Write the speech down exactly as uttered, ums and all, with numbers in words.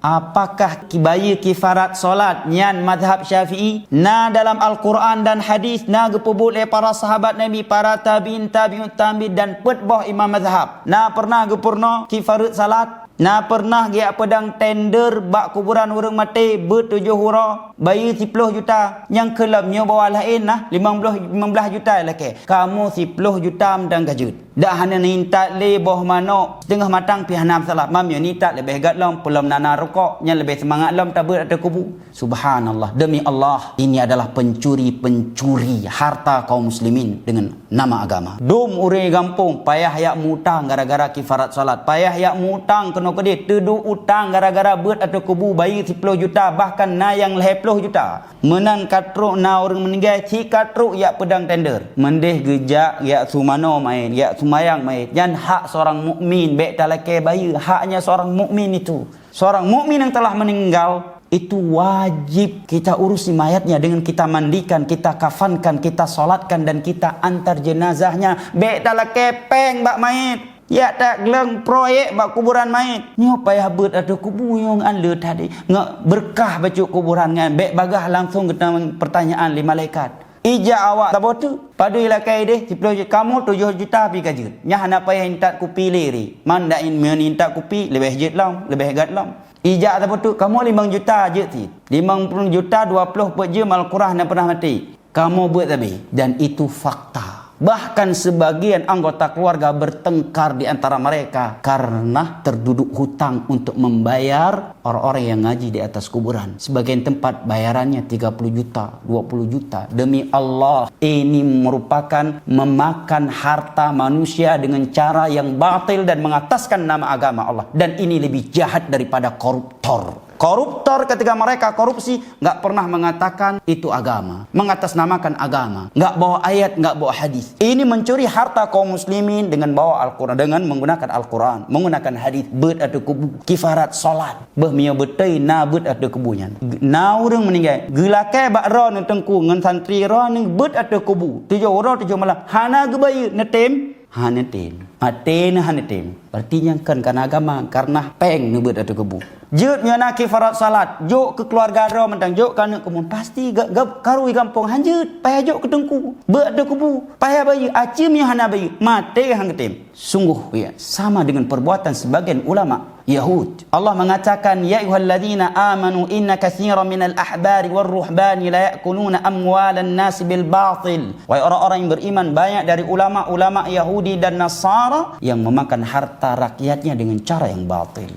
Apakah ki-, bayeue kifarat salat nyan mazhab Syafi'i? Na dalam Al-Quran dan hadis, na geupeubuet lé para sahabat Nabi, para tabi'in, tabi'ut tabi'in, dan peuet boh imam mazhab. Na pernah geupeurunoe kifarat salat? Na pernah geujak peudong tender bak kuburan ureuëng maté, beuet tujoh uroe, bayeue siploh juta? Nyang keulam nyoe bahwa laén nah, limong ploh, limong blaih juta lakée. Kamoe siploh juta mantong ka jeuet. Dak hana nintat lé boh manok, teungoh matang pih hana masalah. Mam nyoe nintat leubeh gét lom, peulom nana rukok, nyan leubeh seumangat lom tabeuet ateueh kubu. Subhanallah, demi Allah, ini adalah pencuri-pencuri harta kaum muslimin dengan nama agama. Dum ureuëng gampông payah yak mutang gara-gara kifarat salat, payah yak mutang keunoe keudeh, teuduek utang gara-gara beuet ateueh kubu, bayeue siploh juta, bahkan na nyang lhée ploh juta. Meunan ka trok na ureuëng meuninggai, cit ka trok yak peudong tender. Meudeh geujak yak seumanoe mait, yak seumayang mait. Nyan hak seorang mukmin, bék talakée bayeue, haknya seorang mukmin itu. Seorang mukmin yang telah meninggal, itu wajib kita urusi mayatnya dengan kita mandikan, kita kafankan, kita salatkan, dan kita antar jenazahnya. Bék talakée péng bak mait. Yak tagleueng proyek bak kuburan mait. Nyoe payah beuet ateueh kubu nyoe ngon le tadi. Ngon berkah bacut kuburan nyan, bék bagaih langsung geutanyong pertanyaan lé malaikat. Ijak awak saboh teuk, padub lakée deh, siploh juta, kamoe tujoh juta pih ka jeuet. Nyan hana payah intat kupi lé ri. Man dak in meunyo intat kupi, leubeh jeuet lom, leubeh gét lom. Ijak saboh teuk, kamoe limong juta jeuet cit. Limong ploh juta, dua ploh peuet jeuem Al-Quran hana pernah maté. Kamoe beuet sabe, dan itu fakta. Bahkan sebagian anggota keluarga bertengkar di antara mereka karena terduduk hutang untuk membayar orang-orang yang ngaji di atas kuburan. Sebagian tempat bayarannya tiga puluh juta, dua puluh juta. Demi Allah, ini merupakan memakan harta manusia dengan cara yang batil dan mengataskan nama agama Allah. Dan ini lebih jahat daripada koruptor. Koruptor ketika mereka korupsi nggak pernah mengatakan itu agama, mengatasnamakan agama, nggak bawa ayat, nggak bawa hadis. Ini mencuri harta kaum muslimin dengan bawa Al-Quran, dengan menggunakan Al-Quran, menggunakan hadis, beuet ateueh kubu, kifarat salat. Beuh mio beutôi na beuet ateueh kubu nyan. Na ureuëng meuninggai, geulakée bak droeneuh teungku ngon santri droeneuh beuet ateueh kubu, tujoh uroe tujoh malam, hana geubayeue, neutem? Hana tem. Maté na hana tem. Berarti nyang kon kana agama, karena péng neubeuet ateueh kubu. Jeuet nyoe na kifarat salat, jok keu keluarga droe mantong, jok keu aneuk keumuen, pasti ga-, ga-, karu gampông hanjeuet, payah jok keu teungku. Beuet ateueh kubu, payah bayeue, aci miyuh hana bayeue, maté han geutem. Sungguh ya, sama dengan perbuatan sebagian ulama Yahud. Allah mengatakan, "Ya ayyuhalladzina amanu inna katsiran minal ahbari war ruhbani la ya'kuluna amwalan nasi bil batil." Wahai orang-orang yang beriman, banyak dari ulama-ulama Yahudi dan Nasara yang memakan harta rakyatnya dengan cara yang batil.